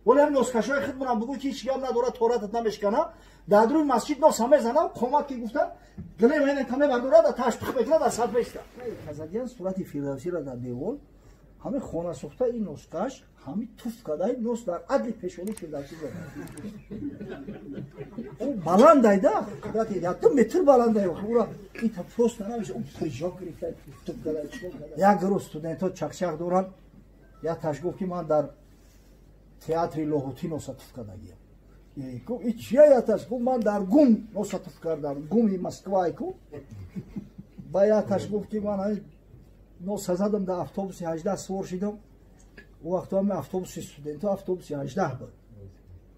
Вале ҳам носкашои хидмонам бугӯ ки ҳеч гап надорад, торатат намешкана. Дар дуруни масҷид носа мезанам, қомат ки гуфта, гилем ҳенен каме бардорад, таш пих мекунад, аз сад меиста. Казадиян сурати Фирдавсиро дар девол, ҳамин хона сохта ин носкаш, ҳамин туф карда, нос дар адли пешонии Фирдавсӣ зада. Ӯ баландайда, қудрати 2 метр баландай, ӯра ин та просто намеша, ӯ прижок гирифта, туф карда, чикор карда. Як гурӯҳ студентҳо чақчақ доранд, як таш гуфт ки ман дар театри Лоҳутӣ носа туф кардагиям. Гуфт и чия яташ? Гуфт ман дар ГУМ носа туф кардам, ГУМи Москвай ку. Ба яташ гуфт ки ман носа задам дар автобуси 18 сувор шидам. Ӯ вақто ҳами автобуси студентҳо автобуси 18 буд.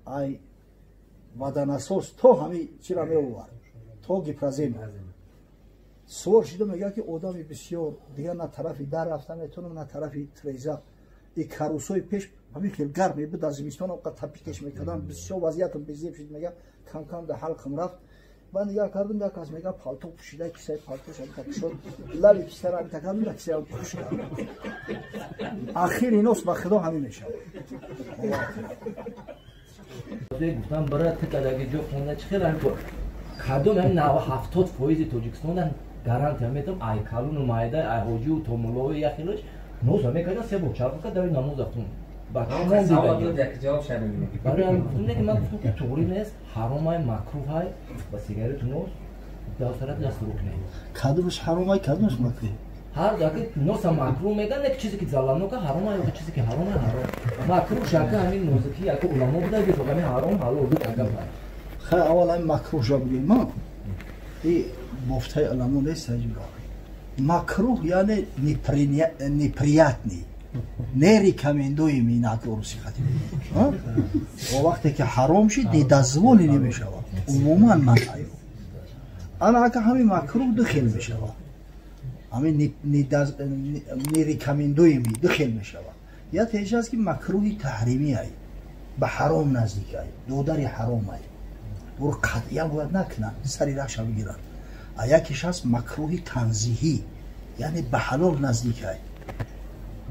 Ай ваданасос то ҳами чира меовард, то Гипрозем. Сувор шидам, мегӯяд ки одами бисёр, дигар на тарафи дар рафта метавонам, на тарафи треза. И карусои пеш ҳамин хел гарм мебуд, дар зимистон оқа тапикеш мекардам, бисёр вазъиятам безеб шуд, мега кам-кам дар ҳалқам рафт. Ман нигоҳ кардам, як кас мега палто пӯшида, кисаи палтош ҳамита кушод, лаби кисаро ҳамита кардам, дар кисаам пӯш кард. Ахир инос ба худо ҳамин мешавад. Гуфтам бара тикадаги ҷо хонда чӣ хел ҳамин кадом ҳамин 70% Тоҷикистонда гарантия метам, ай калуну майда, ай ҳоҷиу томулои яхелош ноза мекарда, се бор чалқа кард, дави намоза хун. Барои ҳамин гуфтам, не ки ман гуфтам ки туғри нест, ҳаромай, макрӯҳай ба сигарету нос дар сарат даст рук не. Кадомаш ҳаромай, кадомаш макрӯҳ? Ҳар даки носа макрӯҳ мегӯянд, не ки чизе ки заланока ҳаромай, ё чизе ки ҳаромай ҳаром. Макрӯҳ шака ҳамин нозики яке уламо буда, ки ҳамин ҳаром ҳалол ду така буд. Хай аввал ҳамин макрӯҳша бигӯем, ма? И бофтаи уламо нест аҷиба. Макрӯҳ яъне неприятный, не рекомендуемый на руси хати. О вақте ки ҳаром шид, недозволӣ намешавад, умуман манъ. Ана ака ҳамин макрӯҳ ду хел мешавад. Ҳамин нерекомендуемый ду хел мешавад. Як теша аст ки макрӯҳи таҳримӣ ай, ба ҳаром наздик ай, додари ҳаром ай. Ӯро қатъиян бояд накунанд, сари раҳша бигиранд. А якеш аст макрӯҳи танзиҳӣ, яъне ба ҳалол наздик ай.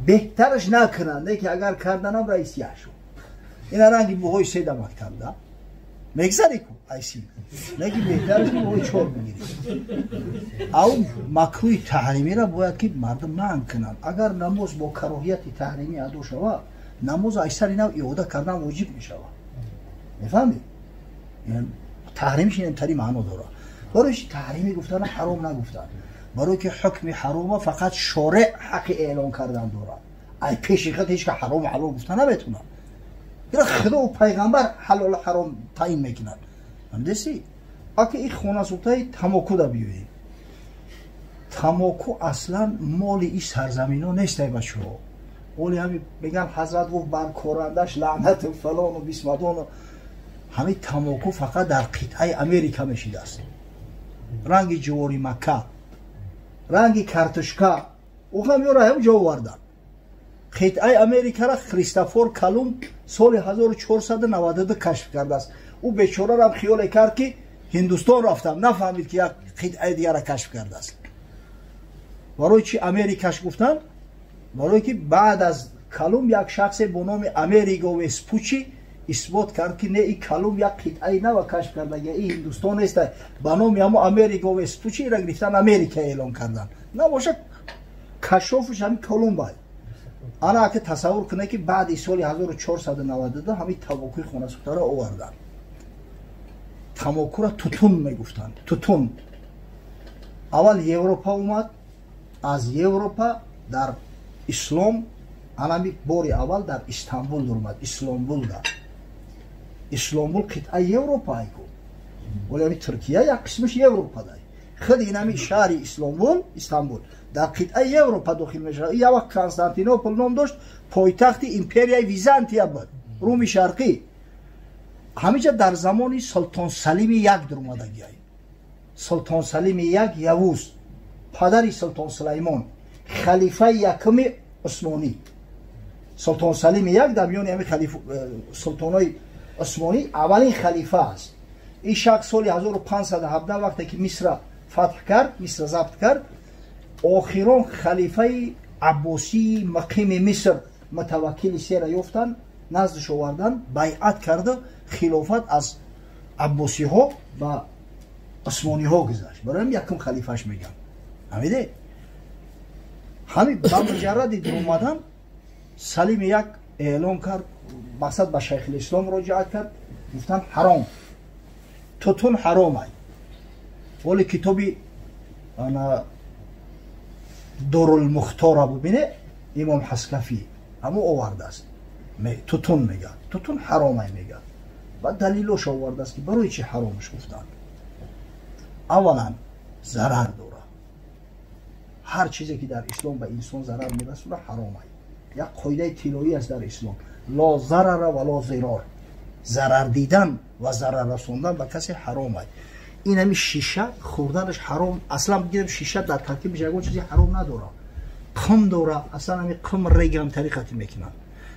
Беҳтараш накунанд, не ки агар карданам раисия шуд. Ина ранги буҳои се да мактабда мегзари ку айси, не ки беҳтараш ки буҳои чор бигирӣ. Ау макрӯҳи таҳримиро бояд ки мардум манъ кунанд. Агар намоз бо кароҳияти таҳримӣ адо шавад, намоз аз сари нав иода кардан воҷиб мешавад. Мефаҳмед? Таҳримиш интари маъно дорад. Барои чи таҳримӣ гуфтан, ҳаром нагуфтан? Барои ки ҳукми ҳарома фақат шореъ ҳаққи эълон кардан дорад. Ай пеши худ ҳеч ка ҳарому ҳалол гуфта наметавонад. Ира худо пайғамбар ҳалолу ҳаром таъин мекунад. Фаҳмидеси? Аки ин хонасӯхтаи тамокуда биёем. Тамоку аслан моли ин сарзамино нест, ай бачаҳо. Оли ҳами меган ҳазрат гуфт бар корандаш лаънату фалону бисмадону. Ҳамин тамоку фақат дар қитъаи Америка мешидааст. Ранги ҷувори Макка, ранги картошка, ӯ ҳам ёра ҳам ҷо овардан. Қитъаи Америкара Христофор Колумб соли 1492 кашф кардааст. Ӯ бечорарам хиёле кард ки Ҳиндустон рафтам, нафаҳмид ки як қитъаи дигара кашф кардааст. Барои чи Америкаш гуфтанд? Барое ки баъд аз Колумб як шахсе бо номи Америго Веспучи исбот кард ки не, и Колумб як қитъаи нава кашф кардага, и Ҳиндустон нест. Ба номи ҳамо Америго Веспучи ира гирифтан Америка эълон кардан. Набошад кашофш ҳамин Колумб ай. Ана ака тасаввур кунед ки баъди соли 1492 ҳамин тамокуи хонасӯхтаро оварданд. Тамокура тутун мегуфтанд. Тутун. Аввал Европа омад, аз Европа дар ислом анами бори аввал дар Истанбул омад, Исломбулда. Исломбул қитъаи Европа айку. Вале ҳамин Туркия як қисмаш Европадай. Худ инами шаҳри Исломбул, Истанбул дар қитъаи Европа дохил мешавад. Як вақт Константинопол ном дошт, пойтахти империяи Византия буд, Руми Шарқӣ. Ҳаминҷа дар замони Султон Салими як даромадагиай. Султон Салими як Явуз, падари Султон Сулаймон, халифаи якуми Усмонӣ. Султон Салими як дар миёни ҳамин халиф султонои Усмонӣ аввалин халифа аст. Ин шахс соли 1517 вақте ки Мисра фатҳ кард, Мисра забт кард, охирон халифаи Аббосии мақими Миср Мутаваккили сера ёфтанд, наздиш овардан, байъат карда, хилофат аз аббосиҳо ба усмониҳо гузашт. Барои ҳам якум халифаш мегӯям. Ҳамиде? Ҳами ба муҷарради дуромадан Салими як эълон кард, мақсад ба Шайхулислом муроҷиат кард, гуфтанд ҳаром, тутун ҳаром ай. Вале китоби ана Дурулмухтора бубине, Имом Ҳаскафӣ ҳамо овардааст. Тутун мега, тутун ҳаром ай мега. Ва далилош овардааст, ки барои чӣ ҳаромаш гуфтанд. Аввалан зарар дорад. Ҳар чизе ки дар ислом ба инсон зарар мерасонад ҳаром ай. Як қоидаи тиллоӣ аст дар ислом: ло зарара ва ло зирор. Зарар дидан ва зарар расондан ба касе ҳаром ай. Ин ҳами шиша хӯрданаш ҳаром, аслан бигирем шиша дар таркибаш ягон чизи ҳаром надорад, қум дора, аслан ҳами қум регам тариқати мекунанд.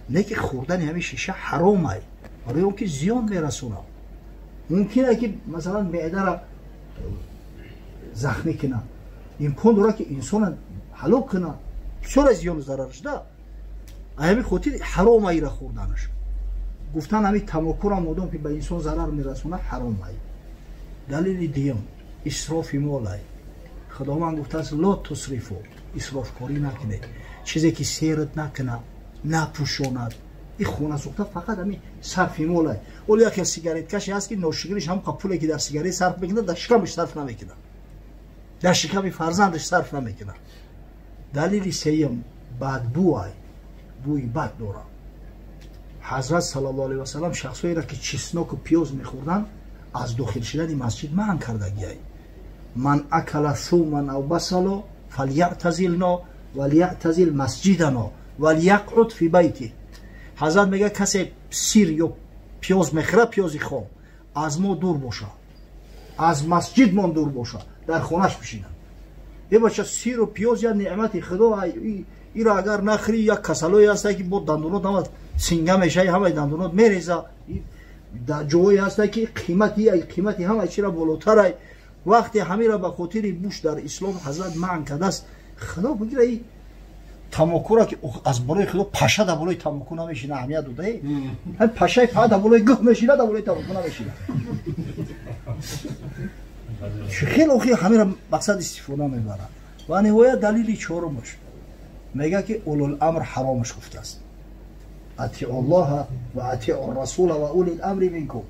Лекин хӯрдани ҳами шиша ҳаром ай, барои он ки зиён мерасонад. Мумкин ай ки масалан меъдара захмӣ кунад, имкон дорад ки инсона ҳалок кунад, бисёр зиёну зарараш да. Ҳами хотир ҳаром айра хӯрданаш. Гуфтан ҳами тамокурам модом ки ба инсон зарар мерасонад ҳаром ай. Далили дуюм исрофи мол ай. Худованд гуфтааст ло тусрифу, исрофкорӣ накунед, чизе ки серат накунад, напӯшонад. Ин хона сӯхта фақат ҳамин сарфи мол ай. Оле яке сигареткаше ҳаст ки ношукриш ҳам пуле ки дар сигарет сарф мекунад дар шикамаш сарф намекунад, дар шиками фарзандаш сарф намекунад. Далили сеюм бадбӯ ай, бӯи бад дорад. Ҳазрат саллаллоҳу алайҳи васаллам шахсҳоеро ки чесноку пиёз мехӯрданд аз дохил шудани масҷид манъ кардагиай. Ман акала суман ав басало фалятазилно валятазил масҷидано валякъуд фи байти. Ҳазрат мегӯяд касе сир ё пиёз мехӯрад, пиёзи хом, аз мо дур боша, аз масҷидмон дур боша, дар хонаш бишинад. Е бача, сиру пиёз як неъмати худо, ира агар нахӯрӣ як касалое ҳаста ки бо дандонот ҳама синга мешавӣ, ҳамаи дандонот мереза. Дар ҷое ҳаста ки қимати ҳамаи чира болотар ай. Вақте ҳамира ба хотири буш дар ислом ҳазрат манъ кардааст, худо бигира и тамокура ки аз болои худо паша дар болои тамоку намешина, аҳамият додае? Ҳам пашаи фақат дар болои гӯҳ мешина, дар болои тамоку намешина. Хеле охи ҳамира мақсад истифода мебарад. Ва ниҳоят далили чорумаш мега ки улул-амр ҳаромаш гуфтааст. Атиу Аллоҳа ва атиу расула ва улил амри минкум.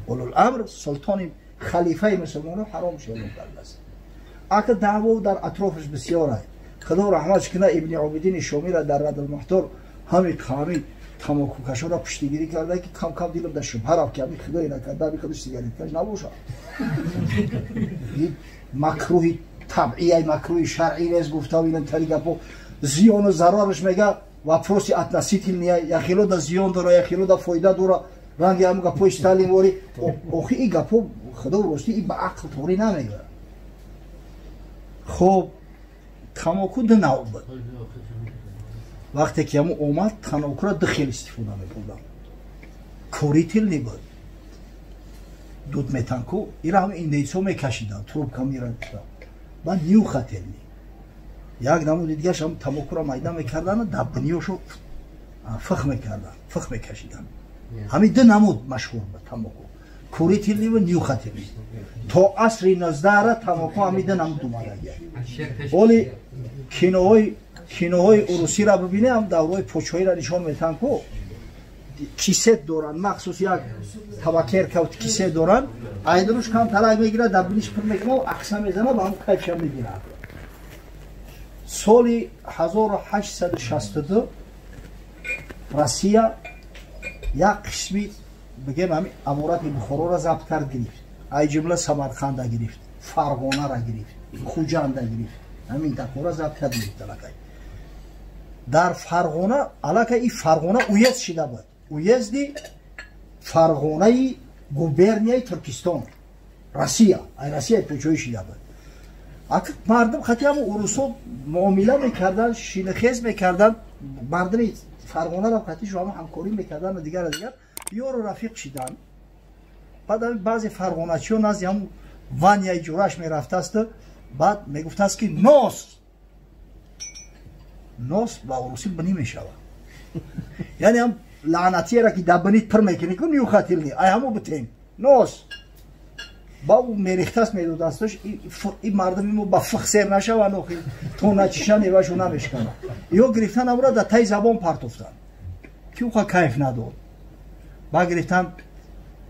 Улул-амр султони халифаи мусулмонон ҳаромаш эълон кардааст. Ака даъво дар атрофаш бисёр ай. Худо раҳматш кунад Ибни Обидини Шомира дар Радулмухтор ҳами ҳами тамокукашонро пуштигирӣ карда ки кам кам дилам дар шубҳа рафт ки ҳами худое накарда ҳами худаш сигареткаш набошад. Макрӯҳи табъия, макрӯҳи шаръӣ нест гуфтам, ин тари гапо зиёну зарараш мега вопроси относительный, яхело да зиён дора, яхело да фоида дора. Ранги ҳам гапои Сталин вори охи и гапо худо ростӣ и ба ақл тоғрӣ намегӯяд. Хоб, тамоку ду навъ буд. Вақте ки ҳамо омад, тамокура ду хел истифода мебурданд. Курительный буд, дуд метанку, ира ҳам индейсо мекашиданд, трубка мерафтанд. Баъд нюхательный, як намуди дигараш ҳам тамокура майда мекарданд, дар биниёшо фих мекарданд, фих мекашиданд. Ҳамин ду намуд машҳур буд тамоку: курительный ва нюхательный. То асри 19 тамоку ҳамин ду намуд омадагия. Оли киноҳои урусиро бибине, ҳам давраҳои почоиро нишон метаҳанд ку кисет доранд, махсус як табакерка кисет доранд, айдруш кам тарак мегирад, дар биниш пур мекунад, акса мезанад, ба ҳам кайфша мегирад. Соли 1862 Россия як қисми бигем ҳами аморати Бухороро забт кард, гирифт. Ай ҷумла Самарқанда гирифт, Фарғонара гирифт, Хуҷанда гирифт, ҳамин такора забт кард, гирифт аллакай. Дар Фарғона аллакай и Фарғона уезд шида буд, уезди Фарғонаи губернияи Туркистон, Россия, ай Россияи пучоӣ шида буд. Ака мардум хати ҳамо урусо муомила мекарданд, шинахез мекарданд, мардуми Фарғонаро хати шумо ҳамкорӣ мекарданд ва дигар дигар ёру рафиқ шиданд. Баъд баъзе фарғоначиҳо назди ҳамун ваняи ҷураш мерафтааст, баъд мегуфтааст ки нос Нос ба урусӣ бинӣ мешавад. Яъне ҳам лаънатиеро ки дар бинит пир мекунӣ ку нюхательный, ай ҳамо битем. Нос. Ба ӯ мерехтаст медодасташ, ин мардуми мо ба фих сер нашаванд охир, то начиша мевашу намешканад. Ё гирифтан амро дар таи забон партофтанд. Ки уқа кайф надод. Ба гирифтан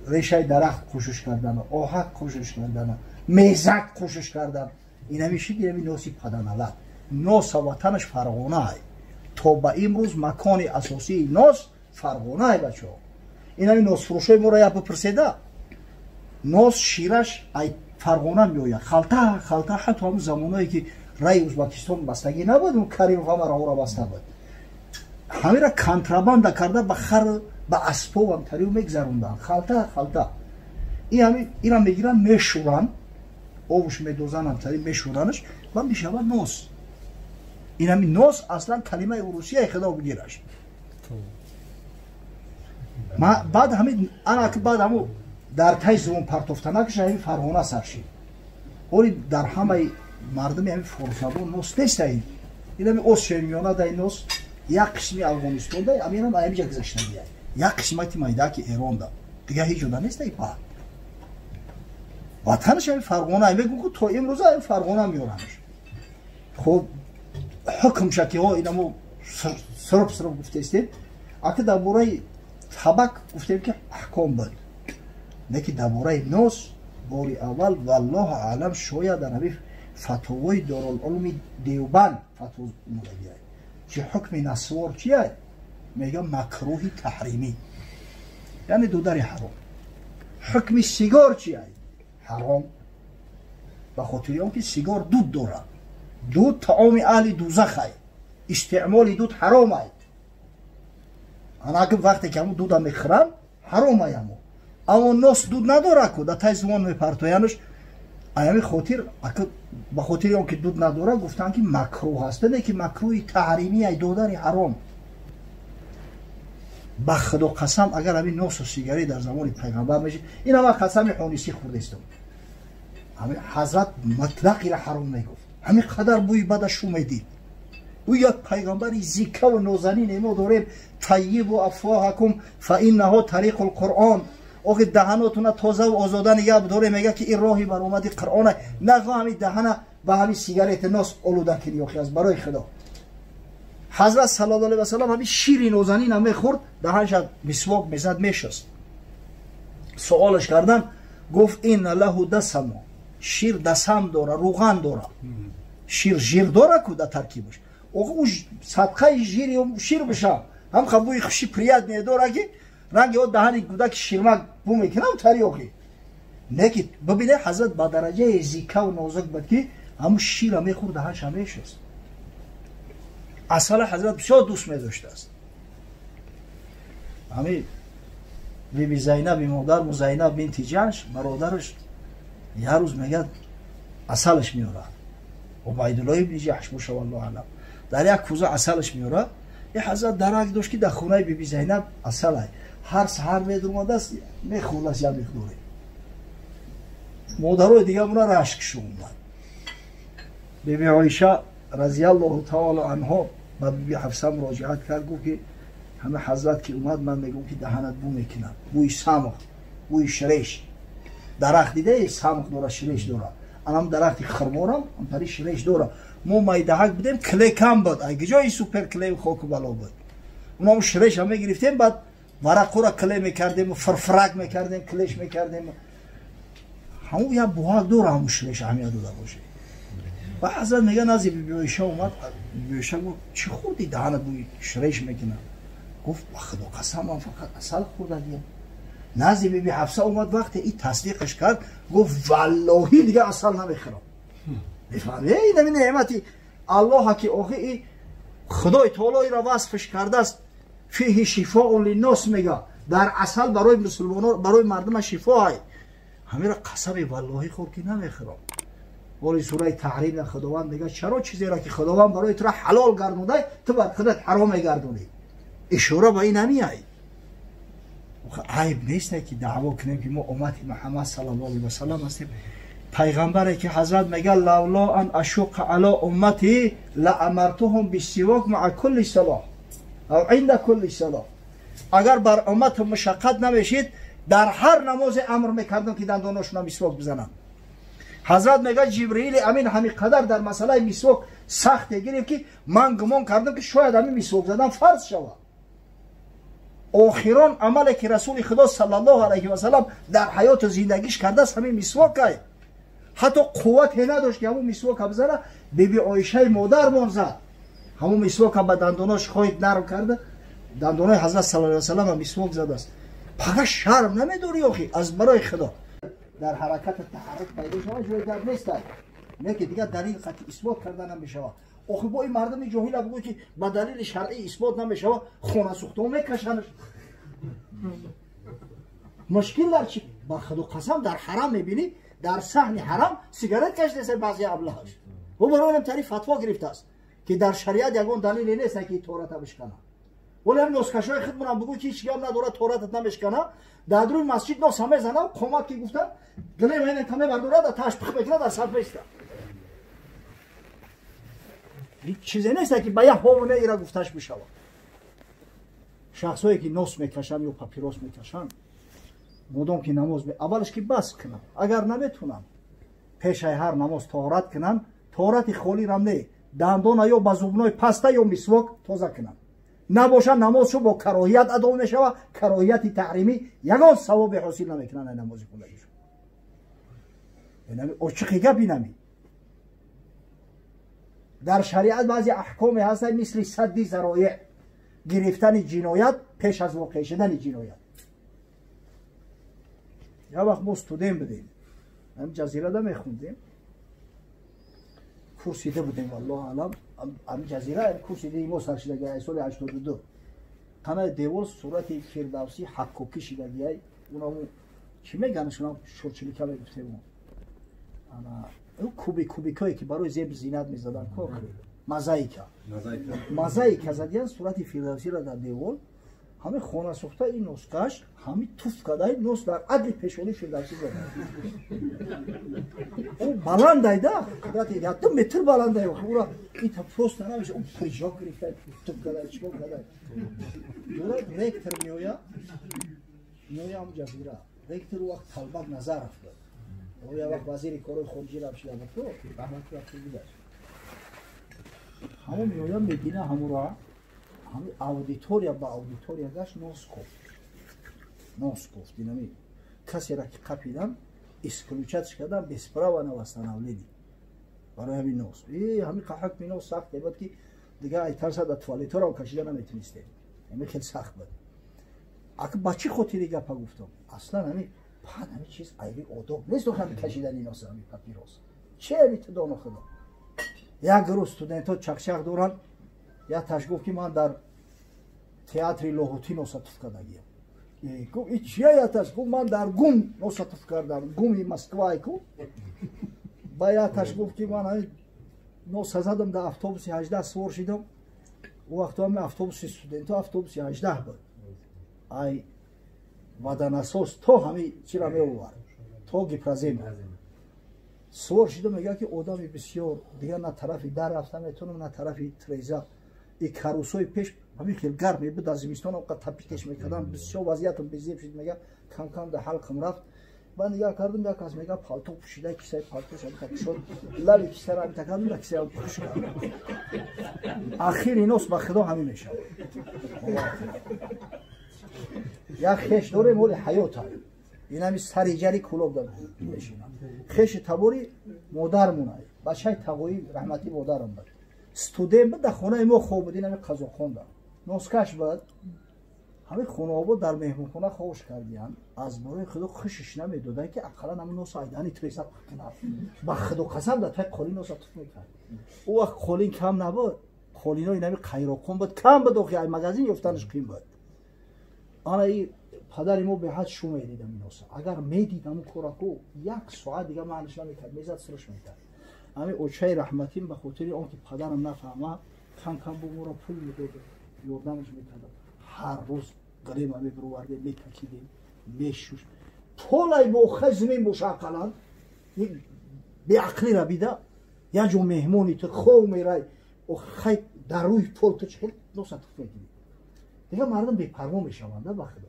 решаи дарахт хушуш кардан, оҳак хушуш кардан, мезак хушуш кардан. Инами шид, инами носи паданалат. Носа ватанаш Фарғонай. То ба имрӯз макони асосии нос Фарғонай, бачаҳо. Инами носфурӯшои моро як бипурседа. Нос шираш ай Фарғона меояд. Халта халта ҳатто ҳамун замоное ки раи Узбекистон бастагӣ набуд, он Каримов ҳама раҳоро баста буд. Ҳамира контрабанда карда ба хар ба асповам тариу мегзаронданд. Халта халта. Ин ҳами ина мегиранд, мешӯранд, обуш медозанд, тари мешӯранаш ва мешавад нос. Ин ҳами нос аслан калимаи урусия худо бигираш. Баъд ҳами ана баъд ҳаму дар тай зубон партофтанакаш ҳами Фарғона сар шид. Оли дар ҳамаи мардуми ҳами форсзабон нос нест ин. Ин ҳами Осиёи Миёна дай нос, як қисми Афғонистон дай, аминам ҳамиҷа гузаштагия. Як қисмати майдаки Эрон да. Дигар ҳеҷ ҷода нест ай па. Ватанаш ҳами Фарғона, мегӯ то имрӯза ҳами Фарғона меоранаш. Хоб ҳукмша ки ҳо инамо сирп сирп гуфтестем. Ака дар бораи табак гуфтем ки аҳком буд. Лекин дар бораи нос бори аввал валлоҳу аълам шояд дар ҳамин фатвои Дорулулуми Девбанд фатво омадагиай. Чи ҳукми насвор чия? Мегӯям макрӯҳи таҳримӣ, яъне дудари ҳаром. Ҳукми сигор чия? Ҳаром. Ба хотири он ки сигор дуд дорад. Дуд таоми аҳли дузахай. Истеъмоли дуд ҳаромай. Анаки вақте ки ҳамун дуда мехӯранд, ҳаромай ҳамун. Аммо нос дуд надорад ку, дар тай зубон мепартоянаш. Аями хотир, ба хотири он ки дуд надорад, гуфтанд ки макрӯҳ аст. Не ки макрӯҳи таҳримӣ ай, додари ҳаром. Ба худо қасам, агар ҳамин носу сигарет дар замони пайғамбар мешид, ин ҳама қасами ҳонисӣ хӯрдестам. Ҳамин ҳазрат мутлақ ира ҳаром мегуфт. Ҳамин қадар бӯи бада шу медид. Ӯ як пайғамбари зикаву нозанин мо дорем. Таййибу афвоҳакум фа иннаҳу тариқул қуръон. Охи даҳанотуна тозаву озода нигаҳ дорем, мега ки ин роҳи баромади қуръона. Нахоҳ ҳамин даҳана ба ҳамин сигарети нос олуда кунӣ охи аз барои худо. Ҳазрат саллаллоҳу алайҳи васаллам ҳамин шири нозанина мехӯрд, даҳанша мисвок мезад, мешаст. Суолаш кардан, гуфт инна лаҳу дасамо. Шир дасам дора, руған дора. Шир жир дора ку дар таркибаш. Охи ӯ садқаи жири шир биша. Ҳам бӯи хуши приятное дора ки ранги о даҳани кӯдаки ширмак бу мекунам тари охи. Не ки бибине ҳазрат ба дараҷаи зикаву нозук буд ки ҳамун шира мехӯрд, даҳанша мешаст. Асала ҳазрат бисёр дӯст медоштааст. Ҳамин биби Зайнаби модарму Зайнаб бинти Ҷаҳш бародараш як рӯз мегӯяд асалаш меорад. Убайдуллоҳ ибни Ҷаҳш боша валлоҳу аълам. Дар як кӯза асалаш меорад. Ин ҳазрат дарак дошт ки дар хонаи биби Зайнаб асалай. Ҳар саҳар медурмадааст, мехӯрдааст як миқдоре. Модарои дигармона рашкшо омад. Биби Оиша разияллоҳу таоло анҳо ба биби Ҳафса муроҷиат кард, гуфт ки ҳама ҳазрат ки омад, ман мегӯм ки даҳанат бӯ мекунад. Бӯи самх, бӯи ширеш. Дарахт дидаи самх дора, ширеш дора. Анам дарахти хурморам амтари ширеш дора. Мо майдаҳак будем, клей кам буд. Ай куҷои супер клей хоку бало буд. Унам ширеша мегирифтем, баъд варақҳоро клей мекардем, фирфирак мекардем, клеш мекардем. Ҳамун як буҳак дора, ҳамун ширеш аҳамият дода бошед. Ва ҳазрат мега назди биби Оиша омад, биби Оиша гуфт чӣ хӯрдӣ даҳанат бӯи ширеш мекунад? Гуфт ба худо қасам, ман фақат асал хӯрдагиям. Назди биби Ҳафса омад, вақте ин тасдиқаш кард, гуфт валлоҳӣ дигар асал намехӯрам. Мефаҳмӣ? Ин ҳамин неъмати Аллоҳа ки охи и Худои таоло иро васфш кардааст. Фиҳи шифоун линнос мега. Дар асал барои мусулмонон, барои мардума шифо ай. Ҳамира қасами валлоҳӣ хӯр ки намехӯрам. Воли сураи Таҳрим Худованд мега чаро чизеро ки Худованд барои туро ҳалол гардондай, ту бар худат ҳаром мегардонӣ? Ишора ба ин ҳамиай. Айб нест ки даъво кунем ки мо уммати Муҳаммад саллаллоҳу алайҳи васаллам ҳастем. Пайғамбаре ки ҳазрат мега лавло ан ашуққа ало уммати ла амартуҳум биссивок маа кулли салоҳ ав инда кулли салоҳ. Агар бар умматам мушаққат намешид, дар ҳар намозе амр мекардам ки дандоношона мисвок бизананд. Ҳазрат мега Ҷибриили Амин ҳамин қадар дар масъалаи мисвок сахте гирифт, ки ман гумон кардам, ки шояд ҳамин мисвок задан фарз шавад. Охирон амале ки Расули Худо саллаллоҳу алайҳи васалам дар ҳаёту зиндагиш кардааст, ҳамин мисвокай. Ҳатто қуввате надошт, ки ҳамун мисвока бизана. Биби Оишаи модармон зад ҳамун мисвока, ба дандонош хоҳид нарм карда, дандонои ҳазрат саллаллоҳу алайҳи васалам мисвок задааст. Пага шарм намедорӣ охи, аз барои Худо? Дар ҳаракати таҳаррук пайдо шавад, ҷои гап нестай, не ки дигар далил қатъи исбот карда намешавад. Охи, бо ин мардуми ҷоҳила бигӯй, ки ба далили шаръӣ исбот намешавад, хонасӯхтаҳо мекашанаш. Мушкил дар чи? Ба Худо қасам, дар ҳарам мебинӣ, дар саҳни ҳарам сигарет кашидаса баъзе аблаҳаш. Ӯ барои ин тари фатво гирифтааст, ки дар шариат ягон далеле нест, ки тората бишкана. Вале ҳам носкашҳои худмонам бигӯй, ки ҳеҷ гап надорад, торатат намешкана. Дар рӯи масҷид носа мезанам, қомат ки гуфтам, гилем ҳайна каме бардорад, таш пих мекунад, дар саф меиста. Ҳеҷ чизе нест, ки ба як ҳовуне ира гуфташ бишавад. Шахсое ки нос мекашанд ё папирос мекашанд, модом ки намоз, аввалаш ки бас кунанд, агар наметунанд, пешаи ҳар намоз тоҳорат кунанд. Тоҳорати холирам не, дандона ё ба зубной паста ё мисвок тоза кунанд. Набошад, намозшо бо кароҳият адо мешавад, кароҳияти таҳримӣ, ягон савобе ҳосил намекунанд ай намози хундагишо. Очиқи гап инами. Дар шариат баъзе аҳкоме ҳастанд, мисли садди зароеъ, гирифтани ҷиноят пеш аз воқеъ шудани ҷиноят. Як вақт мо студент будем, ҳам ҷазирада мехондем, курси ду будем, валлоҳу алам. Ҳам ҷазира курси ди мо сар шидаги соли 82. Танаи девор сурати Фирдавсӣ ҳаккокӣ шидагиай. Унаму чӣ меганашунам, шурчилика мегуфтем. Ана кубикое ки барои зеб зинат мезадан, кор мозаика, мозаика задиян сурати Фирдавсиро дар девор. Ҳами хонасӯхта ин носкаш ҳами туф кадай, нос дар адли пешонии Фирдавсӣ зада. Ӯ баландайда, қудрати 2 метр баландай, ура ита просто намеша. Ӯ прыжок гирифта, туф кадай, чикор кадай. Ректор меоя, меоя ҳамун ҷазира. Ректор ӯ вақт Талбак Назаров буд. Ӯ як вақт вазири корҳои хориҷӣ рафт шуда буд, раҳмати вақти гузашт. Ҳамон меоя, мебина ҳамура, ҳами аудитория ба аудитория гашт, нос кофт, нос кофт. Инами касера ки қапидан, исключать кардан без права на восстановление барои ҳамин нос. Ҳами ҳукми нос сахт буд, ки дигар айтарса дар туалетҳоро кашида наметунистем, ҳами хеле сахт буд. Ака, ба чӣ хотири гапа гуфтам? Аслан ҳами пад ҳами чиз айби одоб нест, ҳами кашидани нос, ҳами папирос че ҳами тудону худо. Як гурӯҳ студентҳо чақчақ доранд. Якташ гуфт, ки ман дар театри Лоҳутӣ носа туф кардагиям. Гуфт, и чия? Якташ гуфт, ман дар ГУМ носа туф кардам, ГУМи Москвай ку. Ба якташ гуфт, ки ман ҳамин носа задам, дар автобуси 18 сувор шидам. Ӯ вақто ҳами автобуси студентҳо автобуси 18 буд, ай водонасос то ҳами чира меовард, то Гипрозема сувор шидам. Мегӯяд, ки одами бисёр, дигар на тарафи дар рафта метавонам, на тарафи треза. И карусои пеш ҳамин хел гарм мебуд, дар зимистон оқа тапикеш мекардам. Бисёр вазъиятам безеб шуд, мега, кам-кам дар ҳалқам рафт. Баъд нигоҳ кардам, як кас, мега, палто пӯшида, кисаи палтош ҳамита кушод, лаби кисаро ҳамита кардам, дар кисаам пӯш кард. Ахири нос, ба Худо, ҳамин мешавад. Як хеш дорем, оли ҳаёта, инами сари ҷари Кулоб дар мешинам, хеши табори модармонай, бачаи тағои раҳматӣ модарам буд, студент буд, дар хонаи мо хоб буд. Инами қазоқхонда носкаш буд. Ҳамин хонаобод дар меҳмонхона хобш кардиян. Аз барои Худо хушиш намедоданд, ки ақаллан ҳамин носа айдани треса кунад. Ба Худо қасам, дар таи қолин носа туф мекард. Ӯ вақт қолин кам набуд, қолинои нами қайроқон буд, кам буд, охи ай магазин ёфтанаш қин буд. Ана и падари мо беҳад шу медид ҳамин носа. Агар медид ҳамун кораку, як соат дига маъниш намекард, мезад, сирш мекард. Ҳамин очаи раҳматим ба хотири он ки падарам нафаҳма, кам кам бо моро пул медод, ёрдамаш мекардам. Ҳар рӯз ғалема мебировардем, мекакидем, мешуш, полай бо хазмин боша, ақаллан Беақлира бида, як ҷо меҳмони ту хов мерай, хай дар рӯи пол ту чӣ хел носа туф мекунӣ? Дигар мардум бепарво мешаванд, ба худо.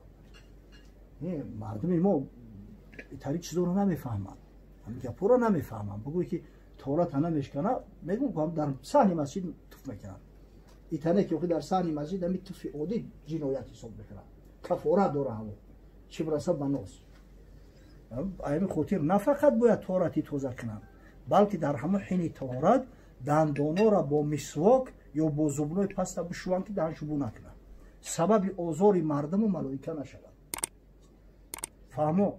Мардуми мо тари чизоро намефаҳманд, гапҳоро намефаҳманд. Бигӯй, ки тоҳората намешкана, мегӯм, дар саҳни масҷид туф мекунанд. Итане ки дар саҳни масҷид ами туфи оддӣ ҷиноят ҳисоб мекунанд, кафора дора ҳаво, чӣ бираса ба нос. Ами хотир на фақат бояд тоҳорати тоза кунанд, балки дар ҳамон ҳини тоҳорат дандонора бо мисвок ё бо зубной паста бишӯванд, ки даҳаншу бу накунанд, сабаби озори мардуму малоика нашавад. Фаҳмо?